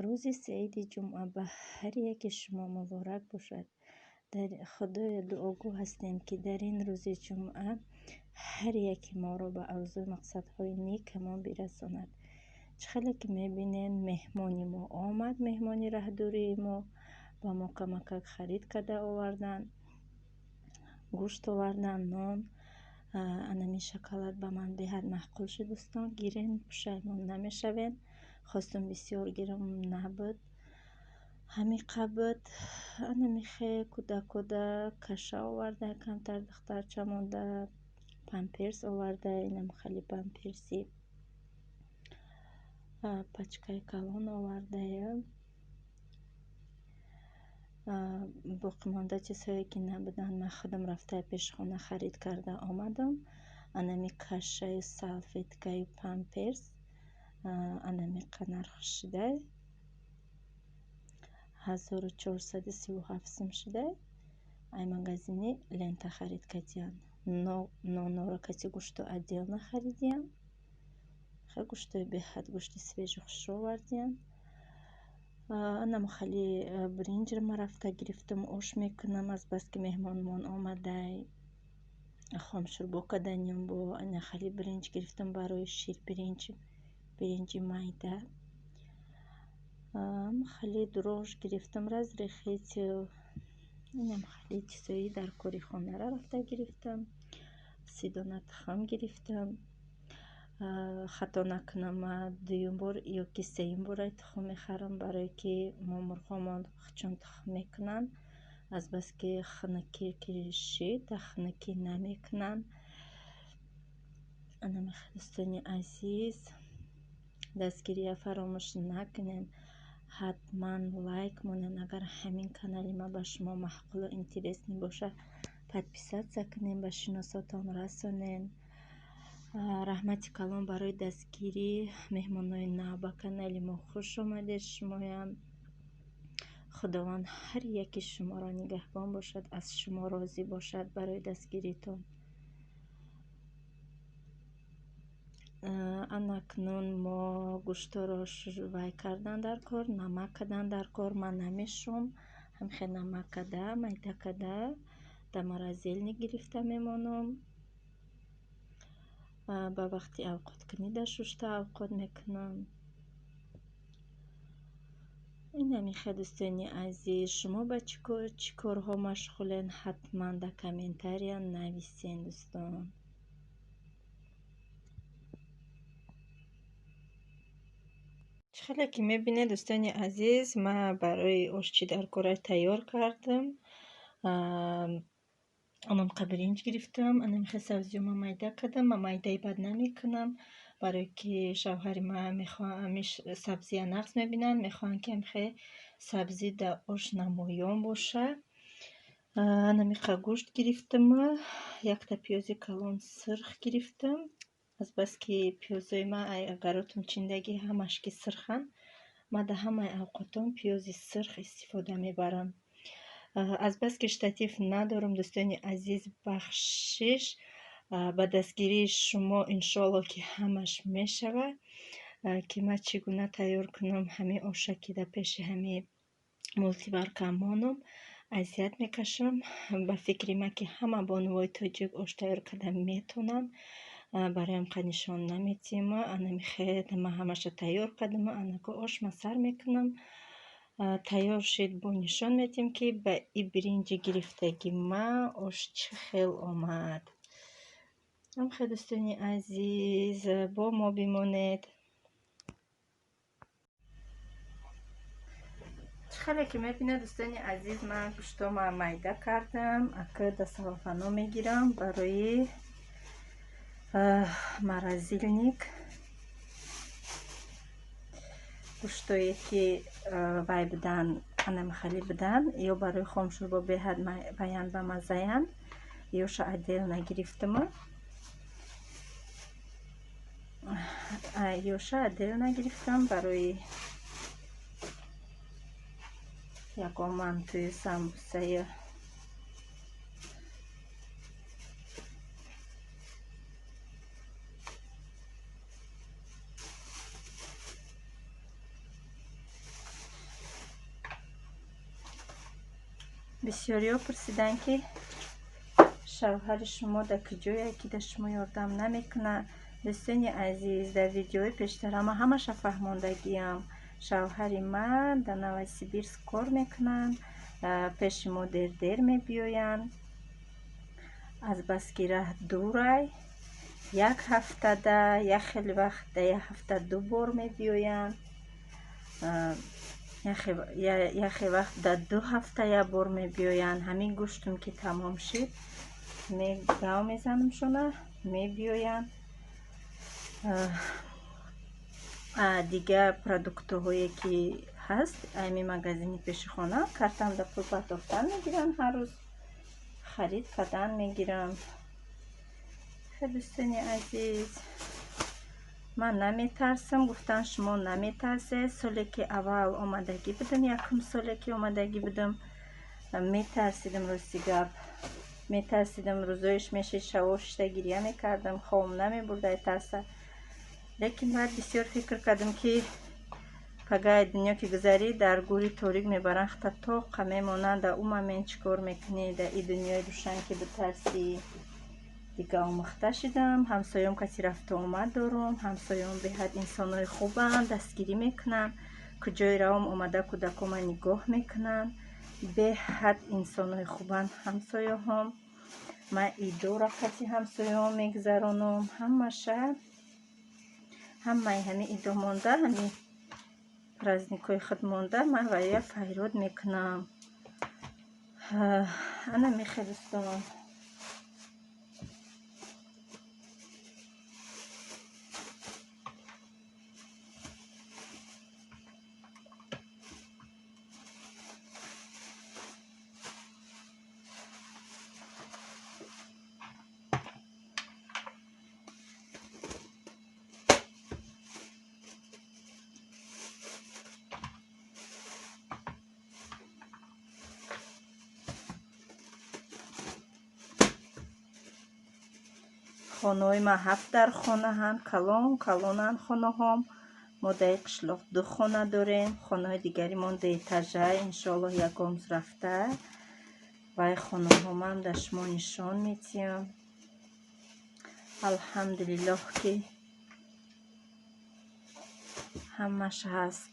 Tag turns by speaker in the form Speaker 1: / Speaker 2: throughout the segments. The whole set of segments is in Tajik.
Speaker 1: Рӯзи саиди ҷумъа ба ҳар яки шумо муборак бошад. Дар Худоё дуогӯ ҳастем, ки дар ин рӯзи ҷумъа ҳар яки моро ба орзую мақсадҳои некамон бирасонад. Чӣ хеле ки мебинед, меҳмони мо омад, меҳмони раҳдурии мо ба мо камакак харид карда оварданд, гӯшт оварданд, нон, анами шоколад ба ман беҳад маъқул шуд, дӯстон. Гирен, пушаймон намешавен. Хостум бисёр гирам, набуд. Ҳамиқа буд. Анамихе кӯдакода каша оварда, камтар духтарча монда, памперс оварда, инам хеле памперси пачкаи калон овардая. Боқимонда чизҳое ки набуданд, ман худам рафта пешхона харид карда омадам. Анами кашаю салфеткаю памперс анамиқа нарх шуда 1437 сум шуда. Ай магазини Лента харид кардиям. Нонора кати гӯшту отдельно харидиям. Гӯштои беҳад гӯшти свежий хушро овардиям. Анам хали биринҷро ман рафта гирифтам, ош мекунам, азбаски меҳмонмон омадай. Хомшӯрбо карданем бо ана хали биринҷ гирифтам барои ширбиринҷ, биринҷи майда. Хали дрожж гирифтам, разрыхлитель, инам хали чизои дар кори хонаро рафта гирифтам. 30 дона тухм гирифтам. Хато накунам, ман дуюм бор ё ки сеюм бор ай тухм мехарам, барое ки мо мурғҳомон чун тухм мекунанд, азбаски хунукӣ ки шид, хунукӣ намекунанд. Анам дӯстони азиз, дастгирия фаромӯш накунед. Ҳатман лайк монед, агар ҳамин канали ман ба шумо маъқулу интересный бошад, подписаться кунед, ба шиносотон расонед. Раҳмати калон барои дастгирӣ. Меҳмонои нав ба канали мо хуш омадед шумоям. Худованд ҳар яки шуморо нигаҳбон бошад, аз шумо розӣ бошад барои дастгиритон. Анакнун мо гӯшторо вай кардан дар кор, намак кардан дар кор. Ман намешум, ҳамхел намак карда, майда карда дар морозильник гирифта мемонам. Ба вақти авқоткунӣ дар шушта авқот мекунам. Инамихе дӯстони азиз, шумо ба чӣ корҳо машғулен, ҳатман дар комментария нависен, дӯстон. Чӣ хеле ки мебинед, дӯстони азиз, ман барои ош чӣ дар кора тайёр кардам. Анамқа биринҷ гирифтам, анамихе сабзиёма майда кардам. Ман майдаи бад намекунам, барое ки шавҳари ман мехоҳанд сабзия нағз мебинанд, мехоҳанд ки ҳамихе сабзӣ дар ош намоён бошад. Анамиқа гӯшт гирифтам, якта пиёзи калон сирх гирифтам. Азбаски пиёзои ман агаротум чиндагӣ ҳамаш ки сирханд, ман дар ҳамаи авқотом пиёзи сирх истифода мебарам. Азбаски штатив надорам, дӯстони азиз, бахшиш. Ба дастгирии шумо иншоалло ки ҳамаш мешавад, ки ман чӣ гуна тайёр кунам ҳамин оша ки дар пеши ҳамин мултиварка монам, азият мекашам. Ба фикри ман ки ҳама бонувои тоҷик ош тайёр карда метавонанд, бароям қа нишон наметиҳем. Анамихе ман ҳамаша тайёр кардам, анако ош ман сар мекунам. Тайёр шид, бо нишон медиҳем, ки ба и биринҷи гирифтагӣ ман ош чӣ хел омад. Ҳамхел дӯстони азиз, бо мо бимонед. Чӣ хеле ки мебинед, дӯстони азиз, ман гӯштома майда кардам. Ака дар салофано мегирам барои морозильник. Гӯштое ки вай будан, анамихали будан, ё барои хомшӯрбо беҳад ваян ба маззаянд, ёша отдельно гирифтама. Ёша отдельно гирифтам барои ягон мантую самбусаю. Бисёриҳо пурсиданд, ки шавҳари шумо дар куҷое, ки дар шумо ёрдам намекунад. Дӯстони азиз, дар видеои пештара ман ҳамаша фаҳмондагиам. Шавҳари ман дар Новосибирск кор мекунанд, пеши мо дер-дер мебиёянд. Азбаски раҳ дурай, як ҳафтада, як хеле вақт дар як ҳафта ду бор мебиёянд, яхе вақт дар ду ҳафта як бор мебиёянд. Ҳамин гӯштум ки тамом шид, гав мезанамшона, мебиёянд. Дигар продуктҳое ки ҳаст, ами магазини пеши хона, картамда пул партофтан мегирам, ҳар рӯз харид кардан мегирам. Хеле дӯстони азиз, ман наметарсам, гуфтан шумо наметарсед. Соле ки аввал омадагӣ будам, якум соле ки омадагӣ будам, метарсидам, рости гап метарсидам. Рӯзоиш мешид шаво шишта гиря мекардам, хобам намебурд ай тарса. Лекин баъд бисёр фикр кардам, ки пагаи дунё ки гузарӣ, дар гӯри торик мебаранд, хата тоқа мемонанд. Дар ӯ момент чӣ кор мекунӣ? Дар и дунёи рӯшан ки битарсӣ. Дига омӯхта шидам. Ҳамсоём каси рафту омад дорум, ҳамсоём беҳад инсонҳои хубанд, дастгирӣ мекунанд. Куҷои равом омада кӯдакома нигоҳ мекунанд. Беҳад инсонҳои хубанд ҳамсоёҳом. Ман идора каси ҳамсоёҳом мегузаронам. Ҳамаша, ҳамаи ҳамин идо монда, ҳамин праздникҳои худ монда, ман вая файрод мекунам. Ана мехе дӯстон. Хонаҳои ман ҳафт дар хонаҳанд, калон калонанд хонаҳом. Мо дар қишлоқ ду хона дорем, хонаҳои дигаримон дуэтажа, иншоаллоҳ ягон рӯз рафта вай хонаҳомам дар шумо нишон медиҳам. Алҳамдулиллоҳ, ки ҳамаш ҳаст.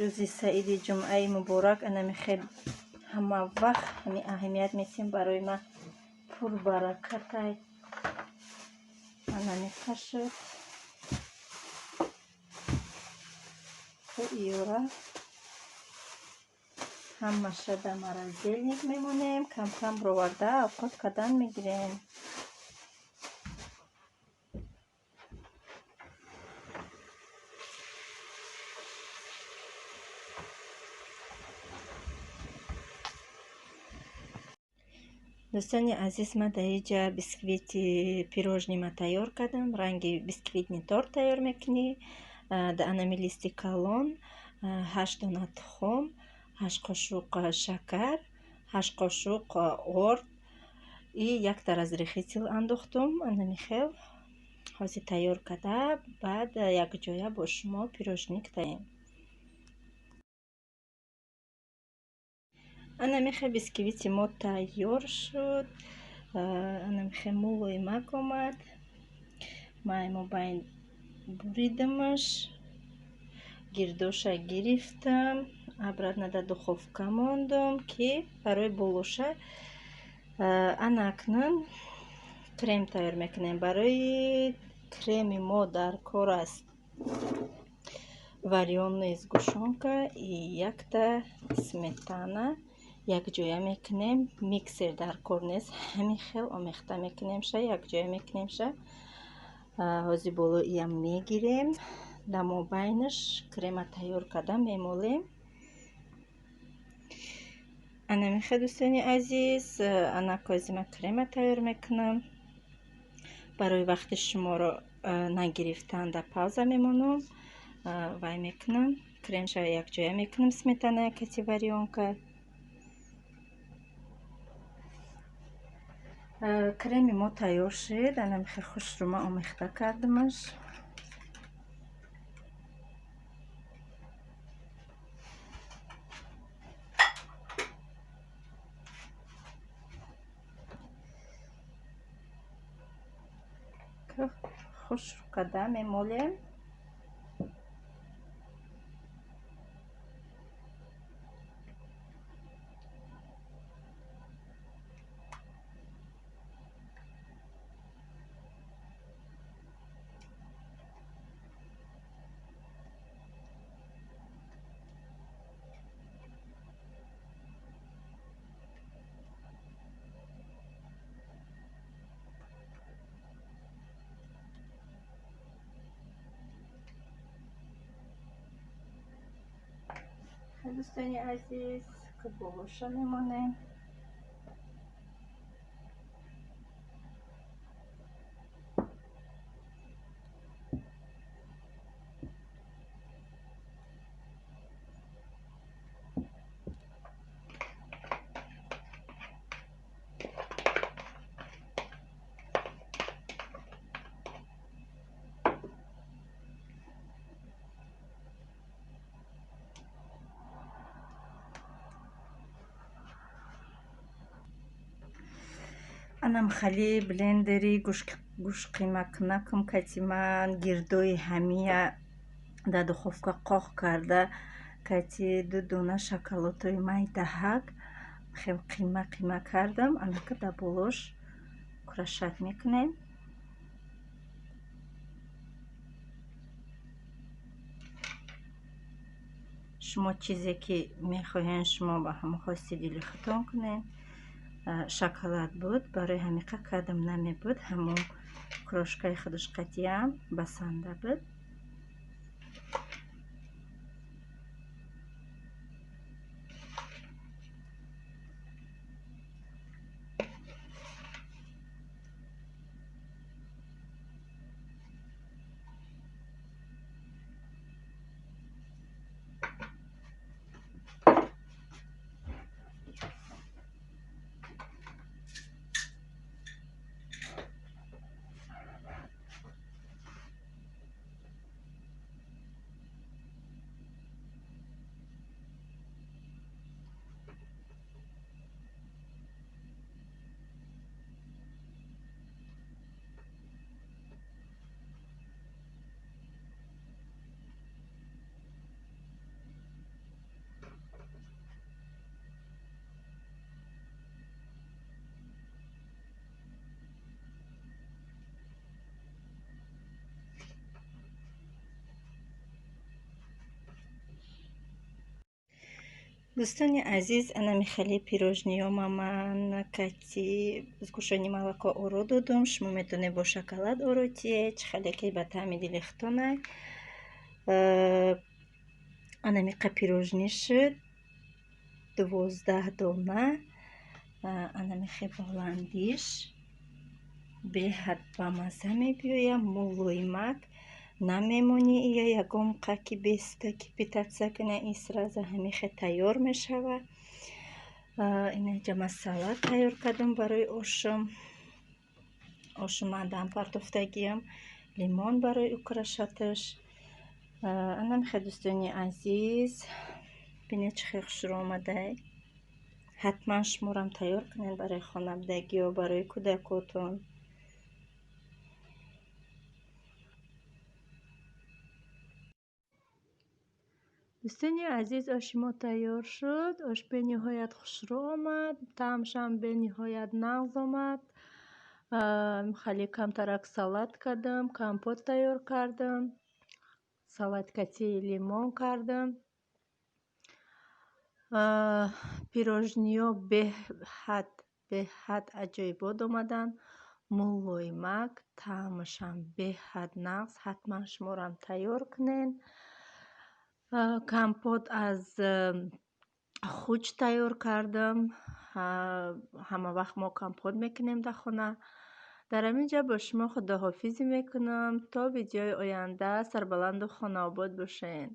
Speaker 1: Рӯзи саиди ҷумъаи муборак анами хел ҳама вақт ҳами аҳамият метиҳем, барои ман пурбаракатай. Анами қашуд то иёра ҳамаша дар морозильник мемонем, кам-кам бироварда авқот кардан мегирем. Дӯстони азиз, ман дар инҷа бисквити пирожнима тайёр кардам. Ранги бисквитни торт тайёр мекунӣ. Дар анами листи калон 8 дона тухм, 8 қошуқ шакар, 8 қошуқ орд и якта разрыхлитель андохтум. Анами хел ҳозир тайёр карда, баъд якҷоя бо шумо пирожник таем. Ана мехе бисквити мо тайёр шуд. Ана мехе мулоимак омад. Ман мобайн буридамаш, гирдоша гирифтам, обратно дар духовка мондум, ки барои болоша. Ана акнун крем тайёр мекунем. Барои креми мо дар кор аст варёная сгущёнка и якта сметана. Якҷоя мекунем, миксер дар кор нест, ҳамин хел омехта мекунем ша, якҷоя мекунем ша. Ҳозир болоиям мегирем, дар мобайнаш крема тайёр карда мемолем. Ана мехе дӯстони азиз, ана кози ман крема тайёр мекунам. Барои вақти шуморо нагирифтан дар пауза мемонам, вай мекунам, кремша якҷоя мекунам, сметана кати варёнка. Креми мо тайёр шуд. Анамихе хушрӯ ман омехта кардамаш. Хушрӯ карда мемолем. Дӯстони азиз, ки болоша мемонем. Анам хали блендери гӯшқимакунакам кати ман гирдои ҳамия дар духовка қоқ карда кати ду дона шоколатои майдаҳак хел қима қима кардам. Анака дар болош курашак мекунем. Шумо чизе ки мехоҳед, шумо ба ҳамон хости дили худтон кунед. Шоколад буд, барои ҳамиқа кардам, намебуд, ҳамон крошкаи худаш қатиям басанда буд. Дӯстони азиз, анами хеле пирожниёма ман кати сгущённый молоко оро додум. Шумо метавонед бо шоколад оро тиед, чӣ хеле ки ба таъми дили худтонай. Анамиқа пирожни шуд, 12 дона. Анамихе баландиш беҳад бамазза мебиёяд, мулоимак намемонӣ, ия ягон қаки беста ки питатса кунӣ, ин сразу ҳамихе тайёр мешавад. Инаҷа ман салат тайёр кардам барои ошум. Ошум ман дам партофтагиам, лимон барои украшаташ. Анамихе дӯстони азиз, бинед чӣ хел хушрӯ омадай. Ҳатман шуморам тайёр кунед барои хонабудагиё, барои кӯдакотон. Дӯстони азиз, оши мо тайёр шуд. Ош бениҳоят хушрӯ омад, таъмшам бениҳоят нағз омад. Хеле камтарак салат кардам, компот тайёр кардам, салат кати лимон кардам. Пирожниё беҳад аҷоибот омаданд, мулоимак, таъмашам беҳад нағз. Ҳатман шуморам тайёр кунед. Компот аз хуч тайёр кардам. Ҳама вақт мо компот мекунем дар хона. Дар ҳамин ҷо бо шумо худоҳофизӣ мекунам. То видеои оянда сарбаланду хонаобод бошед.